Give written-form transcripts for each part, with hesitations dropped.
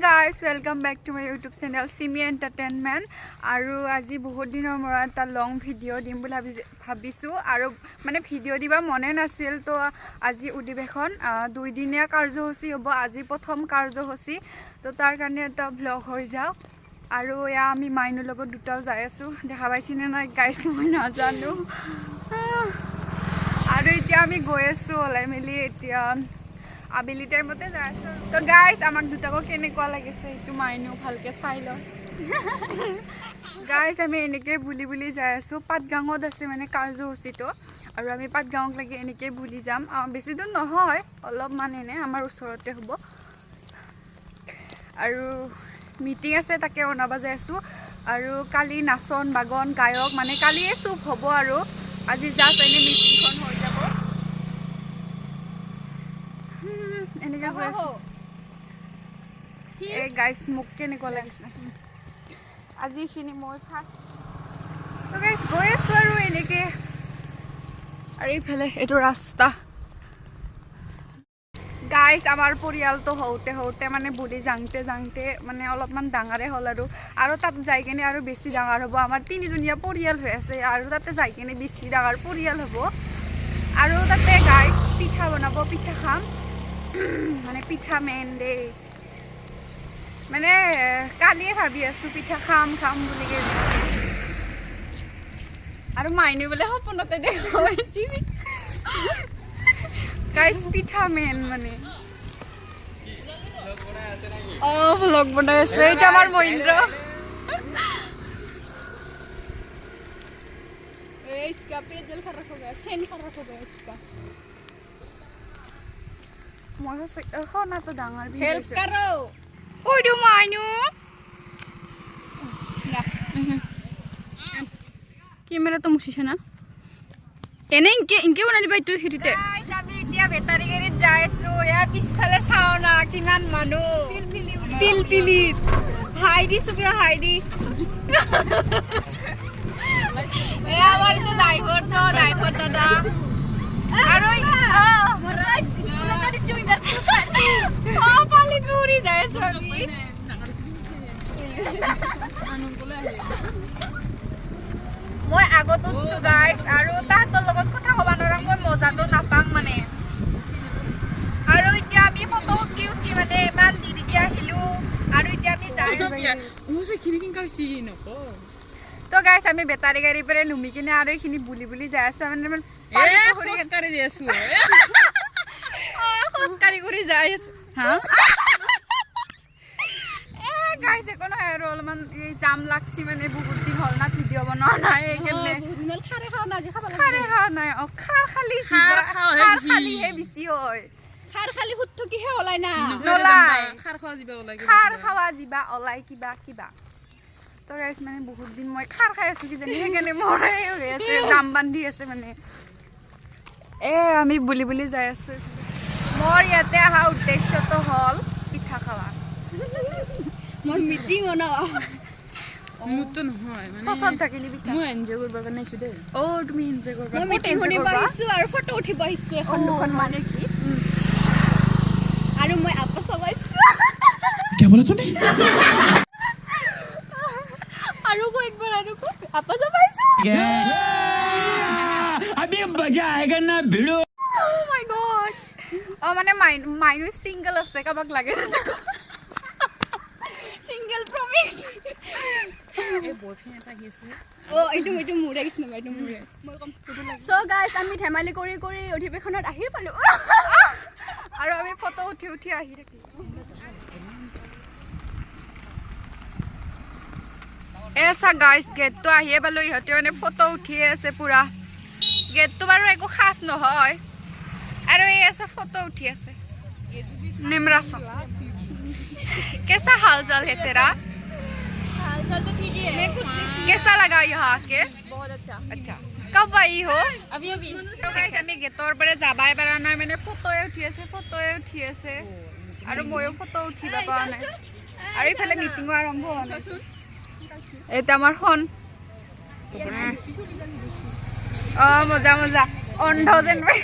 Guys, welcome back to my YouTube channel Chimi Entertainment. আৰু আজি বহুত দিনৰ মূৰত এটা লং ভিডিঅ' দিম বুলি ভাবিছোঁ আৰু মানে ভিডিঅ' দিব মনে নাছিল। তো আজি অধিৱেশন 2 দিনীয়া কাৰ্যসূচী হ'ব, আজি প্ৰথম কাৰ্যসূচী। তো তাৰ কাৰণে এটা ভ্লগ হৈ যাওক। আৰু এয়া আমি মাইনুৰ লগত দুটাও যাই আছোঁ। দেখা পাইছেনে নাই গাইজ, মই নাজানো। আৰু এতিয়া আমি গৈ আছোঁ ওলাই মেলি, এতিয়া আবেলি টাইমতে যাই আছোঁ। তো গাইজ, আমাক দুটাকো কেনেকুৱা লাগিছে সেইটো মাইনু ভালকৈ চাই লওঁ। গাইজ, আমি এনেকৈ বুলি বুলি যাই আছোঁ। পাটগাঁৱত আছে মানে কাৰ্যসূচীটো আৰু আমি পাটগাঁৱক লাগি এনেকৈ বুলি যাম। বেছি দূৰ নহয়, অলপমান এনে আমাৰ ওচৰতে হ'ব। আৰু মিটিং আছে, তাকে অনাব যাই আছোঁ। আৰু কালি নাচন বাগন গায়ক, মানে কালিয়ে চুপ হ'ব আৰু আজি জাষ্ট এনে মিটিংখন হৈ যাব। এনেকৈ গৈ আছোঁ। এই গাইজ, মোক কেনেকুৱা লাগিছে আজি এইখিনি মই ফাৰ্ষ্ট। তো গাইজ, গৈ আছোঁ আৰু এনেকৈ। আৰু এইফালে এইটো ৰাস্তা। গাইজ, আমাৰ পৰিয়ালটো হওঁতে হওঁতে মানে বুলি যাওঁতে যাওঁতে মানে অলপমান ডাঙৰে হ'ল আৰু আৰু তাত যাই কিনে আৰু বেছি ডাঙৰ হ'ব। আমাৰ তিনিজনীয়া পৰিয়াল হৈ আছে আৰু তাতে যাই কিনে বেছি ডাঙৰ পৰিয়াল হ'ব। আৰু তাতে গাইজ পিঠা বনাব, পিঠা খাম। মানে পিঠা মেইন দেই। মানে কালিয়ে ভাবি আছোঁ পিঠা খাম খাম বুলি কেনে। আৰু মাইনু বোলে সপোনতে দেখো। গাইজ, পিঠা মেইন মানে। অ, ভ্লগ বনাই আছে। এইটো আমাৰ মহেন্দ্ৰ। इसका पेजल खराब हो गया, सेन खराब हो गया इसका। মই সনাটো ডাঙৰ। हेल्प करो। ঐটো মাইনু। না, কেমেৰাটো মুচিছে না। এনে ইনকে ইনকে বনাই দিবা এইটো হিৰিতে। গাইজ, আমি এতিয়া বেটাৰী গাড়ীত যাই আছো। এয়া পিছফালে চাওঁ না, কিমান মানুহ। পিলপিলিত হাই দি চুপিয়া, হাই দি। এয়া আমাৰ এইটো ড্ৰাইভাৰটো, ড্ৰাইভাৰ দাদা। আৰু অ পালি পুৰি যাই আছো আমি। মই আগত উঠছো গাইজ আৰু তাহাঁতৰ লগত কথা ক'ব নোৱাৰা, মই মজাটো নাপাম মানে। আৰু এতিয়া আমি ফটো উঠি উঠি মানে ইমান দেৰিকে আহিলো আৰু এতিয়া আমি যাই আছো। তো গাইজ, আমি বেটাৰী গাড়ীৰ পৰা নুমি কিনে আৰু এইখিনি বুলি বুলি যাই আছো। মানে খোজকাঢ়ি কৰি যাই আছো। হা এ গাইজ, একো নহয় আৰু অলপমান এই জাম লাগছি। মানে বহুত দিন হ'ল না ভিডিঅ' বনোৱা নাই, সেইকাৰণে। খাৰে খোৱা নাই। অ, খাৰ খালি খাৰ খাৱাহে খাৰ বেছি। খালিহে বেছি হয়। খাৰ খালি সুত কিহে ওলাই না। নোলায়। খাৰ খোৱা যিবা ওলাই। খাৰ খাৱা যিবা ওলাই কিবা কিবা। তো গাইজ, মানে বহুত দিন মই খাৰ খাই আছো কিজানি, সেইকাৰণে মোৰ এই হৈ আছে, জাম বান্ধি আছে মানে। এ আমি বুলি বুলি যাই আছো। মোৰ ইয়াতে অহা উদ্দেশ্যটো হ'ল পিঠা খোৱা। মোৰ মিটিং না। মোৰতো নহয় মানে। চচত থাকিলি পিঠা। মই এনজয় কৰিব কাৰণে আহিছো দেই। অ, তুমি এনজয় কৰিবা? মই ক'ত মিটিং enjoy শুনিব কৰবা? আহিছো আৰু ফটো উঠিব আহিছো এখন অ, দুখন মান। মানে কি? আৰু মই আপা চাব আহিছো। क्या बोला तूने? আৰু ক একবাৰ, আৰু ক, আপা চাব আহিছো। अभी मजा आएगा ना भिड़ो। Oh my God. অ, মানে মাইনু মাইনু চিংগল আছে, কাৰোবাক লাগে। Single promise. এই বয়ফ্ৰেণ্ড এটা আহি আছে। অ, এইটো মোৰে আহিছে নাম্বাৰ, এইটো মোৰে। মই ক'ম। চ' গাইজ, আমি ধেমালি কৰি কৰি অধিৱেশনত আহি পালোঁ। আৰু আমি ফটো উঠি উঠি আহি থাকিম। এ চা গাইজ, গেটটো আহিয়ে পালোঁ। ইহঁতে মানে ফটো উঠিয়ে আছে পুৰা। গেটটো বাৰু একো খাচ নহয়। আৰু এই আছে, ফটো উঠি আছে। निमरासो, कैसा हाल चाल है तेरा? हाल चाल तो ठीक ही है। कैसा लगा यहाँ आके? बहुत अच्छा। अच्छा, कब आई हो? अभी अभी। তো গাইজ, আমি গেটৰ পৰা যাবাই পৰা নাই। মানে ফটোৱে উঠি আছে, ফটোৱে উঠি আছে আৰু ময়ো ফটো উঠিব পৰা নাই। আৰু ইফালে মিটিঙো আৰম্ভ হোৱা নাই। এইটো আমাৰ খন। অ, মজা মজা, অন্ধ যেন পাই।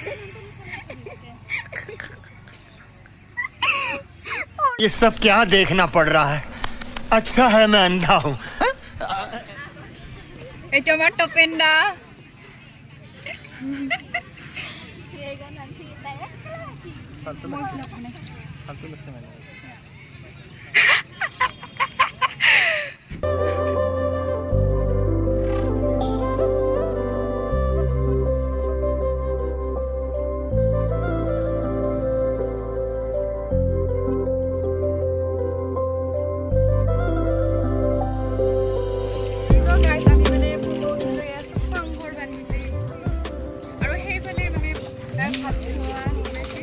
ये सब क्या देखना पड़ रहा है? अच्छा है मैं अंधा हूँ। এইটো আমাৰ টপেন দা। তো গাইজ, আমি মানে ফটো উঠি লৈ আছোঁ। চাংঘৰ বান্ধিছে আৰু সেইফালে মানে ভাত খোৱা বনাইছে।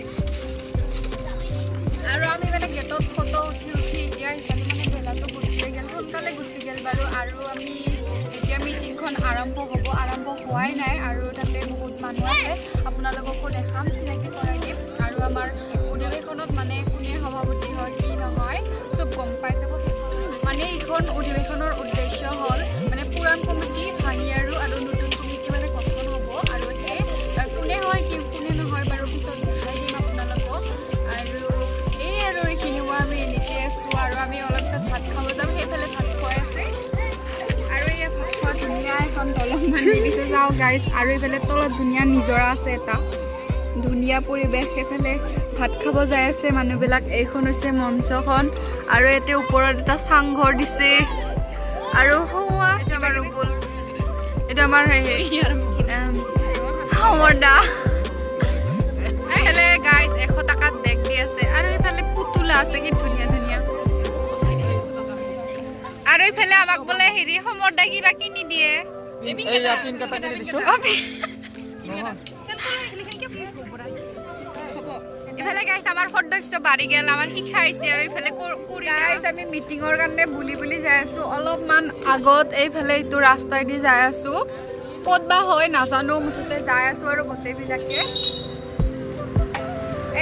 আৰু আমি মানে গেটত ফটো উঠি উঠি এতিয়া সেইফালে মানে বেলাটো গুচিয়ে গ'ল, সোনকালে গুচি গ'ল বাৰু। আৰু আমি এতিয়া মিটিংখন আৰম্ভ হ'ব, আৰম্ভ হোৱাই নাই। আৰু তাতে বহুত মানুহ আছে, আপোনালোককো দেখাম, চিনাকি কৰাই দিম। আৰু আমাৰ অধিৱেশনত মানে কোনে সভাপতি হয় কি নহয় চব গম পাই যাব। মানে এইখন অধিৱেশনৰ উদ্দেশ্য হ'ল মানে পুৰাণ কমিটি ভাঙি আৰু আৰু নতুন কমিটি মানে গঠন হ'ব। আৰু সেই কোনে হয় কি কোনে নহয় বাৰু পিছত দেখাই দিম আপোনালোকক। আৰু এই আৰু এইখিনি মই আমি এনেকৈ আছোঁ। আৰু আমি অলপ পিছত ভাত খাব যাম, সেইফালে ভাত খুৱাই আছে। আৰু এই ভাত খোৱা ধুনীয়া এখন দলং বান্ধি দিছে, যাওঁ গাইজ। আৰু এইফালে তলত ধুনীয়া নিজৰা আছে, এটা ধুনীয়া পৰিৱেশ। সেইফালে ভাত খাব যাই আছে মানুহবিলাক। এইখন হৈছে মঞ্চখন আৰু ইয়াতে ওপৰত এটা চাংঘৰ দিছে। আৰু সৌৱা এইটো আমাৰ ৰুবুল, এইটো আমাৰ সমৰ দা। এইফালে গাইজ 100 টকাত বেগ দি আছে। আৰু এইফালে পুতুলা আছে, কি ধুনীয়া ধুনীয়া। আৰু এইফালে আমাক বোলে হেৰি সমৰ দা কিবা কিনি দিয়ে। ইফালে গাইছ আমাৰ সদস্য বাঢ়ি গেল, আমাৰ শিক্ষা আহিছে। আৰু ইফালে গাইছ আমি মিটিঙৰ কাৰণে বুলি বুলি যাই আছো। অলপমান আগত এইফালে এইটো ৰাস্তাইদি যাই আছো, ক'ত বা হয় নাজানো, মুঠতে যাই আছো। আৰু গোটেইবিলাকে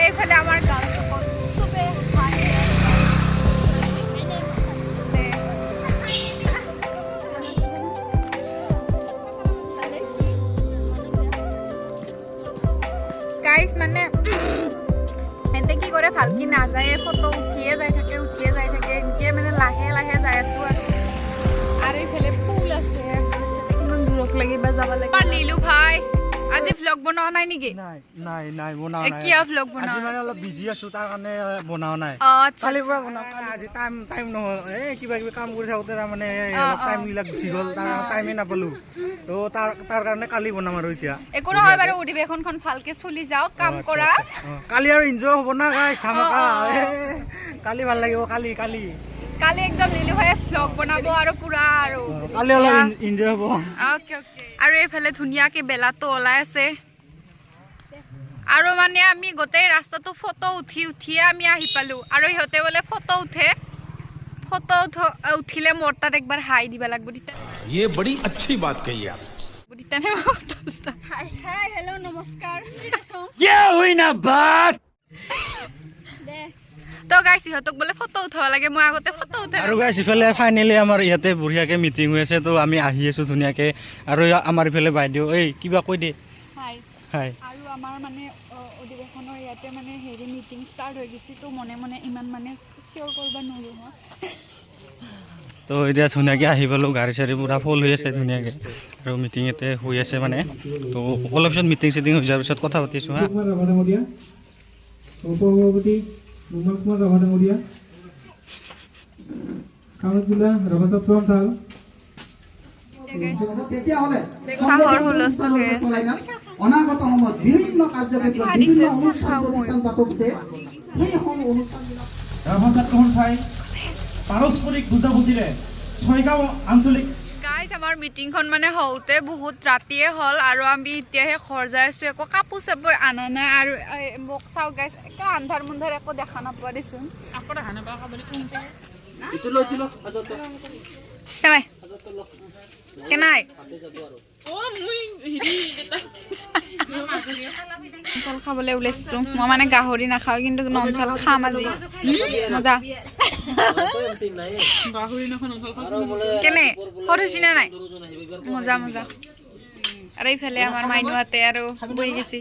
এইফালে আমাৰ গাঁও চকত চবে হাঁহি আছে। গাইছ মানে এতে কি কৰে ভালকে নাযায়, ফটো উঠিয়ে যাই থাকে, উঠিয়ে যাই থাকে। এনেকে মানে লাহে লাহে যাই আছো। আৰু আৰু এইফালে ফুল আছে, কিমান দূৰক লাগিব যাব লাগে। লিলু ভাই, আজি ভ্লগ বনোৱা নাই নেকি? নাই নাই নাই, বনোৱা নাই। কিয় ভ্লগ বনোৱা? আজি মানে অলপ বিজি আছো, তাৰ কাৰণে বনোৱা নাই। অ আচ্ছা। কালিৰ পৰা বনাম। কালি আজি টাইম টাইম নহ'ল। এই কিবা কিবি কাম কৰি থাকোঁতে তাৰমানে অলপ টাইম বিলাক গুচি গ'ল, তাৰ টাইমে নাপালো। তো তাৰ তাৰ কাৰণে কালি বনাম আৰু এতিয়া। একো নহয় বাৰু, অধিৱেশনখন ভালকে চলি যাওক, কাম কৰা। কালি আৰু এনজয় হ'ব না গাইছ, ধামাকা। কালি ভাল লাগিব, কালি কালি। কালি একদম লিলু ভাই ভ্লগ বনাব আৰু পুৰা আৰু কালি অলপ এনজয় হ'ব। Okay okay. আৰু এইফালে ধুনীয়াকে বেলাটো ওলাই আছে। আৰু মানে আমি গোটেই ৰাস্তাটো ফটো উঠি উঠিয়ে আমি আহি পালো। আৰু ইহঁতে বোলে ফটো উঠে, ফটো উঠিলে মোৰ তাত একবাৰ হাই দিব লাগিব তেতিয়া। ये बड़ी अच्छी बात कही आप। তেতিয়াহে মই ফটো উঠা। হাই হাই, হেল্ল', নমস্কাৰ। ये हुई ना बात। দে। তো গাইছ, ইহঁতক বোলে ফটো উঠাব লাগে, মই আগতে ফটো উঠাই। আৰু গাইছ, ইফালে ফাইনেলি আমাৰ ইয়াতে বঢ়িয়াকৈ মিটিং হৈ আছে। তো আমি আহি আছোঁ ধুনীয়াকৈ। আৰু আমাৰ ইফালে বাইদেউ, এই কিবা কৈ দে। হাই। হাই। আৰু আমাৰ মানে অধিৱেশনৰ ইয়াতে মানে হেৰি মিটিং ষ্টাৰ্ট হৈ গৈছে। তো মনে মনে ইমান মানে চিয়ৰ কৰিব নোৱাৰোঁ মই। তো এতিয়া ধুনীয়াকৈ আহি পালোঁ, গাড়ী চাড়ী পূৰা ফুল হৈ আছে ধুনীয়াকৈ। আৰু মিটিং ইয়াতে হৈ আছে মানে। তো অলপ পিছত মিটিং চিটিং হৈ যোৱাৰ পিছত কথা পাতিছোঁ হা। কুমাৰ ৰাভা ডাঙৰীয়া, উপ সভাপতি নোমল কুমাৰ ৰাভা ডাঙৰীয়া, কামৰূপ জিলা ৰাভা ছাত্ৰ সন্থাৰ তেতিয়াহ'লে চাহৰ হুলস্থুল হৈ আছে। চলাই যাম। অনাগত সময়ত বিভিন্ন কাৰ্যক্ষেত্ৰত চাহ বিভিন্ন দিছে, চাহ অনুষ্ঠান খাওঁ ময়ো। প্ৰতিষ্ঠান পাতোতে সেইসমূহ অনুষ্ঠানবিলাক ৰাভা ছাত্ৰ সন্থাই পাৰস্পৰিক বুজাবুজিৰে ছয়গাঁও আঞ্চলিক গাইজ, আমাৰ মিটিংখন মানে হওঁতে বহুত ৰাতিয়ে হ'ল আৰু আমি এতিয়াহে ঘৰ যাই আছোঁ। একো কাপোৰ চাপোৰ আনা নাই। আৰু এই মোক চাওঁ গাইজ, একে আন্ধাৰ মুন্ধাৰ, একো দেখা নাপোৱা দেচোন। আকৌ দেখা নাপাওঁ খাবলৈ। চাবাই কেনাই। অ মই হেৰি নন চাউল খাবলৈ ওলাইছোঁ। মই মানে গাহৰি নাখাওঁ, কিন্তু নন চাউল খাম আজি। মজা। গাহৰি নাখাওঁ, নচল। কেনে সৰু হৈছে নে নাই? মজা মজা। আৰু এইফালে আমাৰ মাইনুৱাতে আৰু বহি গৈছে।